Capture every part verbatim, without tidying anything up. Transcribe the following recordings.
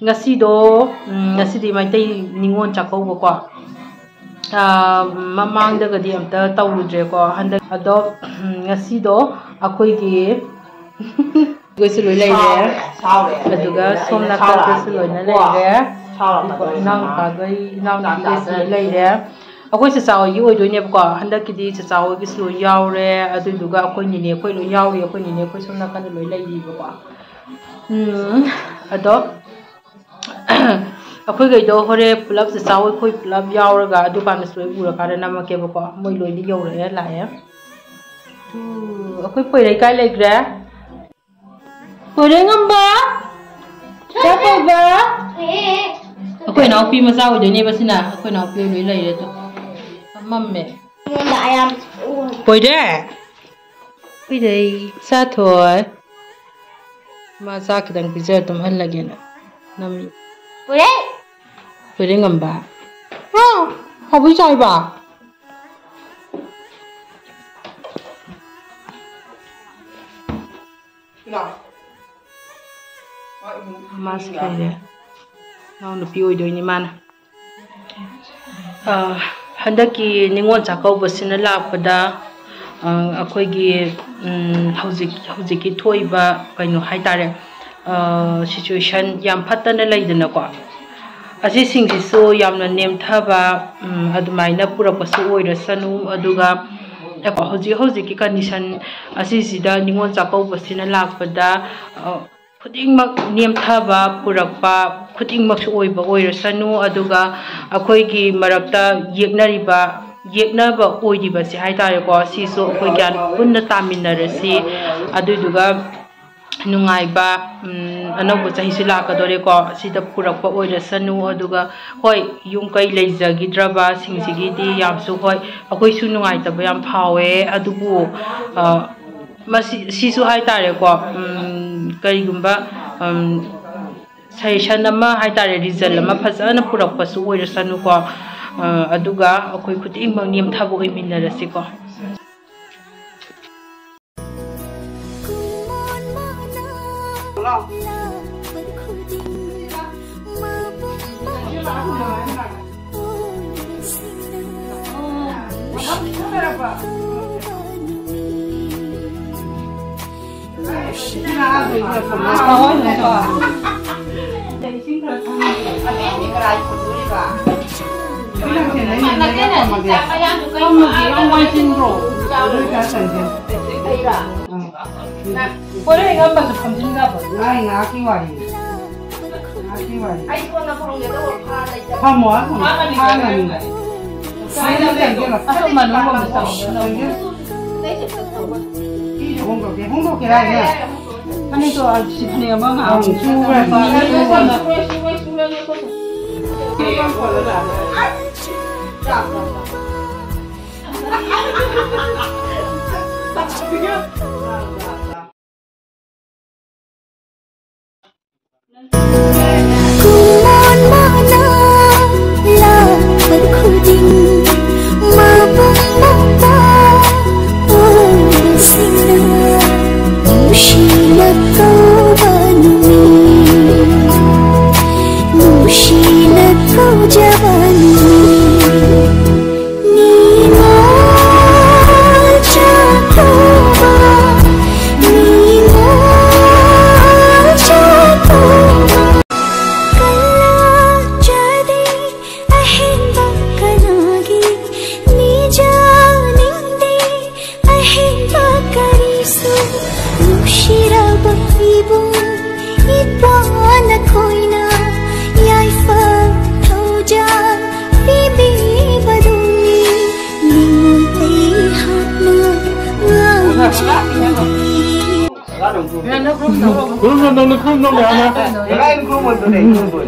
ꯉꯁꯤꯗꯣ ꯎꯝ, ꯉꯁꯤꯗꯤ ꯃꯩꯇꯩ ꯅꯤꯉꯣꯜ ꯆꯥꯛꯀꯧꯕꯀꯣ꯫ ꯑꯥ, ꯃꯃꯥꯡꯗꯒꯗꯤ ꯑꯝꯇ ꯇꯧꯔꯨꯗ꯭ꯔꯦꯀꯣ ꯍꯟꯗꯛ꯫ ꯑꯗꯣ ꯎꯝ, ꯉꯁꯤꯗꯣ ꯑꯩꯈꯣꯏꯒꯤ ꯑꯩꯈꯣꯏꯁꯨ ꯂꯣꯏ ꯂꯩꯔꯦ꯫ ꯑꯗꯨꯒ ꯁꯣꯝ ꯅꯥꯀꯟꯗꯁꯨ ꯂꯣꯏꯅ ꯂꯩꯔꯦ꯫ ꯏꯅꯥꯎꯅꯨꯄꯥꯈꯩ, ꯏꯅꯥꯎꯅꯨꯄꯤꯈꯩꯁꯨ ꯂꯣꯏ ꯂꯩꯔꯦ꯫ ꯑꯩꯈꯣꯏ ꯆꯆꯥ ꯍꯣꯏꯒꯤ ꯑꯣꯏꯗꯣꯏꯅꯦꯕꯀꯣ꯫ ꯍꯟꯗꯛꯀꯤꯗꯤ ꯆꯆꯥ ꯍꯣꯏꯒꯤꯁꯨ ꯂꯣꯏ ꯌꯥꯎꯔꯦ꯫ ꯑꯗꯨꯗꯨꯒ ꯑꯩꯈꯣꯏ ꯅꯤꯅꯦ ꯑꯩꯈꯣꯏ ꯂꯣꯏ ꯌꯥꯎꯔꯤ꯫ ꯑꯩꯈꯣꯏ ꯅꯤꯅꯦ ꯑꯩꯈꯣꯏ ꯁꯣꯝ ꯅꯥꯀꯟꯗ ꯂꯣꯏ ꯂꯩꯔꯤꯕꯀꯣ꯫ ꯎꯝ, ꯑꯗꯣ ꯑꯩꯈꯣꯏꯈꯩꯗꯣ ꯍꯣꯔꯦꯟ ꯄꯨꯂꯞ ꯆꯆꯥ ꯍꯣꯏ ꯑꯩꯈꯣꯏ ꯄꯨꯂꯞ ꯌꯥꯎꯔꯒ ꯑꯗꯨꯀꯥꯟꯗꯁꯨ ꯂꯣꯏ ꯎꯔꯀꯥꯟꯗ ꯅꯝꯃꯛꯀꯦꯕꯀꯣ꯫ ꯃꯣꯏ ꯂꯣꯏꯅ ꯌꯧꯔꯛꯑꯦ, ꯂꯥꯛꯑꯦ꯫ ꯇꯨ, ꯑꯩꯈꯣꯏ ꯄꯣꯏꯔꯩ ꯀꯥꯏ ꯂꯩꯈ꯭ꯔꯦ? ꯄꯣꯏꯔꯩ ꯉꯝꯕ? ꯆꯥ ꯄꯣꯏꯕ? ꯑꯩꯈꯣꯏ ꯏꯅꯥꯎꯄꯤ ꯃꯆꯥ ꯑꯣꯏꯗꯣꯏꯅꯦꯕ ꯁꯤꯅ꯫ ꯑꯩꯈꯣꯏ ꯏꯅꯥꯎꯄꯤ ꯂꯣꯏ ꯂꯩꯔꯦ ꯑꯗꯣ꯫ ꯃꯝꯃꯦ꯫ ꯄꯣꯏꯔꯩ? ꯄꯣꯏꯔꯩ, ꯆꯥꯊꯣꯏ꯫ ꯃꯥ ꯆꯥꯛ ꯈꯤꯇꯪ ꯄꯤꯖꯔ ꯇꯨꯝꯍꯜꯂꯒꯦꯅ ꯅꯝꯃꯤ꯫ ꯄꯣꯏꯔꯩ? ꯄꯣꯏꯔꯩ ꯉꯝꯕ? ꯍꯥꯎꯕꯤ ꯆꯥꯏꯕ? ꯃꯥꯁꯨ ꯂꯩꯔꯦ꯫ ꯏꯅꯥꯎꯅꯨꯄꯤ ꯑꯣꯏꯗꯣꯏꯅꯤ ꯃꯥꯅ꯫ ꯑ, ꯍꯟꯗꯛꯀꯤ ꯅꯤꯉꯣꯜ ꯆꯥꯛꯀꯧꯕꯁꯤꯅ ꯂꯥꯛꯄꯗ, ꯑ, ꯑꯩꯈꯣꯏꯒꯤ, ꯎꯝ, ꯍꯧꯖꯤꯛ, ꯍꯧꯖꯤꯛꯀꯤ ꯊꯣꯛꯏꯕ ꯀꯩꯅꯣ ꯍꯥꯏꯇꯥꯔꯦ, ꯑ, situation ꯌꯥꯝ ꯐꯠꯇꯅ ꯂꯩꯗꯅꯀꯣ꯫ ꯑꯁꯤꯁꯤꯡꯁꯤꯁꯨ ꯌꯥꯝꯅ ꯅꯦꯝꯊꯕ, ꯎꯝ, ꯑꯗꯨꯃꯥꯏꯅ ꯄꯨꯔꯛꯄꯁꯨ ꯑꯣꯏꯔꯁꯅꯨ꯫ ꯑꯗꯨꯒ ꯍꯧꯖꯤꯛ ꯍꯧꯖꯤꯛꯀꯤ condition ꯑꯁꯤꯁꯤꯗ ꯅꯤꯉꯣꯜ ꯆꯥꯛꯀꯧꯕꯁꯤꯅ ꯂꯥꯛꯄꯗ, ꯑ, ꯈꯨꯗꯤꯡꯃꯛ ꯅꯦꯝꯊꯕ ꯄꯨꯔꯛꯄ ꯈꯨꯗꯤꯡꯃꯛꯁꯨ ꯑꯣꯏꯕ ꯑꯣꯏꯔꯁꯅꯨ꯫ ꯑꯗꯨꯒ ꯑꯩꯈꯣꯏꯒꯤ ꯃꯔꯛꯇ ꯌꯦꯛꯅꯔꯤꯕ, ꯌꯦꯛꯅꯕ ꯑꯣꯏꯔꯤꯕꯁꯦ ꯍꯥꯏꯇꯥꯔꯦꯀꯣ, ꯁꯤꯁꯨ ꯑꯩꯈꯣꯏ ꯒ꯭ꯌꯥꯟ ꯄꯨꯟꯅ ꯇꯥꯃꯤꯟꯅꯔꯁꯤ꯫ ꯑꯗꯨꯗꯨꯒ ꯅꯨꯡꯉꯥꯏꯕ, ꯎꯝ, ꯑꯅꯧꯕ ꯆꯍꯤꯁꯨ ꯂꯥꯛꯀꯗꯣꯔꯦꯀꯣ, ꯁꯤꯗ ꯄꯨꯔꯛꯄ ꯑꯣꯏꯔꯁꯅꯨ꯫ ꯑꯗꯨꯒ ꯍꯣꯏ, ꯌꯨꯝ ꯀꯩ ꯂꯩꯖꯈꯤꯗ꯭ꯔꯕꯁꯤꯡꯁꯤꯒꯤꯗꯤ ꯌꯥꯝꯁꯨ, ꯍꯣꯏ, ꯑꯩꯈꯣꯏꯁꯨ ꯅꯨꯡꯉꯥꯏꯇꯕ ꯌꯥꯝ ꯐꯥꯎꯋꯦ꯫ ꯑꯗꯨꯕꯨ, ꯑ, ꯃꯁꯤ, ꯁꯤꯁꯨ ꯍꯥꯏꯇꯥꯔꯦꯀꯣ, ꯎꯝ, ꯀꯔꯤꯒꯨꯝꯕ, ꯎꯝ, suggestion ꯑꯃ ꯍꯥꯏꯇꯥꯔꯦ, result ꯑꯃ ꯐꯖꯅ ꯄꯨꯔꯛꯄꯁꯨ ꯑꯣꯏꯔꯁꯅꯨꯀꯣ꯫ ꯑ, ꯑꯗꯨꯒ ꯑꯩꯈꯣꯏ ꯈꯨꯗꯤꯡꯃꯛ ꯅꯦꯝꯊꯕ ꯑꯣꯏꯃꯤꯟꯅꯔꯁꯤꯀꯣ꯫ ꯍꯣꯔꯦꯟ ꯉꯝꯕꯁꯨ ꯐꯝꯖꯤꯟꯅꯕ꯫ ꯉꯥꯏ ꯉꯥꯏꯍꯥꯛꯀꯤ ꯋꯥꯔꯤꯅꯤ꯫ ꯉꯥꯏꯍꯥꯛꯀꯤ ꯋꯥꯔꯤ꯫ ꯑꯩ ꯀꯣꯟꯅ ꯐꯝꯒꯦ ꯇꯧꯕ ꯐꯥ ꯂꯩꯇꯕ꯫ ꯐꯝꯃꯣ, ꯐꯝꯃꯣ, ꯐꯝꯃꯅꯤ꯫ ꯐꯝꯃꯅꯤ꯫ ꯑꯁꯣꯝ ꯃꯅꯨꯡ ꯂꯣꯝꯗ ꯆꯪꯉꯣ꯫ ꯐꯤꯁꯨ ꯍꯣꯡꯗꯣꯛꯀꯦ, ꯍꯣꯡꯗꯣꯛꯀꯦ ꯍꯥꯏꯅꯦ꯫ ꯐꯅꯦꯛꯇꯣ ꯁꯤ ꯐꯅꯦꯛ ꯑꯃ ꯉꯥꯏꯍꯥꯛ ꯑꯃꯨꯛ ꯁꯨꯈ꯭ꯔꯦ꯫ ꯀꯨꯝꯑꯣꯟ ꯃꯥꯅ ꯂꯥꯛꯄ ꯈꯨꯗꯤꯡ ꯃꯕꯨꯡ ꯃꯧꯄ꯭ꯋꯥ ꯑꯣꯏꯕꯁꯤꯡꯅ ꯅꯨꯡꯁꯤꯅ ꯀꯧꯕ ꯅꯨꯃꯤꯠ, ꯅꯨꯡꯁꯤꯅ ꯀꯧꯖꯕ ꯅꯨꯃꯤꯠ꯫ ꯅꯤꯉꯣꯜ ꯆꯥꯛꯀꯧꯕ, ꯅꯤꯉꯣꯜ ꯆꯥꯛꯀꯧꯕ꯫ ꯀꯜꯂꯛꯆꯗꯦ ꯑꯍꯦꯟꯕ ꯀꯅꯥꯒꯤ, ꯅꯤꯖꯅꯤꯡꯗꯦ ꯑꯍꯦꯟꯕ ꯀꯔꯤꯁꯨ꯫ ꯅꯨꯡꯁꯤꯔꯕ ꯏꯕꯨꯡ ꯏꯄ꯭ꯋꯥ ꯅꯈꯣꯏꯅ ꯌꯥꯏꯐ ꯊꯧꯖꯥꯜ ꯄꯤꯕꯤꯕꯗꯨꯅꯤ ꯅꯤꯉꯣꯜ ꯑꯩꯍꯥꯛꯅ ꯉꯥꯡꯖꯔꯤ꯫ ꯈꯨꯔꯨꯝꯅꯧ, ꯅꯪꯅ ꯈꯨꯔꯨꯝꯅꯧ, ꯃꯌꯥꯝꯅ꯫ ꯀꯗꯥꯏꯗ ꯈꯨꯔꯨꯝꯃꯣꯏꯗꯣꯏꯅꯣ? ꯑꯩ ꯈꯨꯔꯨꯝꯃꯣꯏ꯫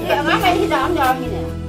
ꯑꯦ, ꯑꯉꯥꯡꯈꯩ ꯍꯤꯗꯥꯛ ꯑꯃ ꯌꯥꯎꯔꯝꯃꯤꯅꯦ꯫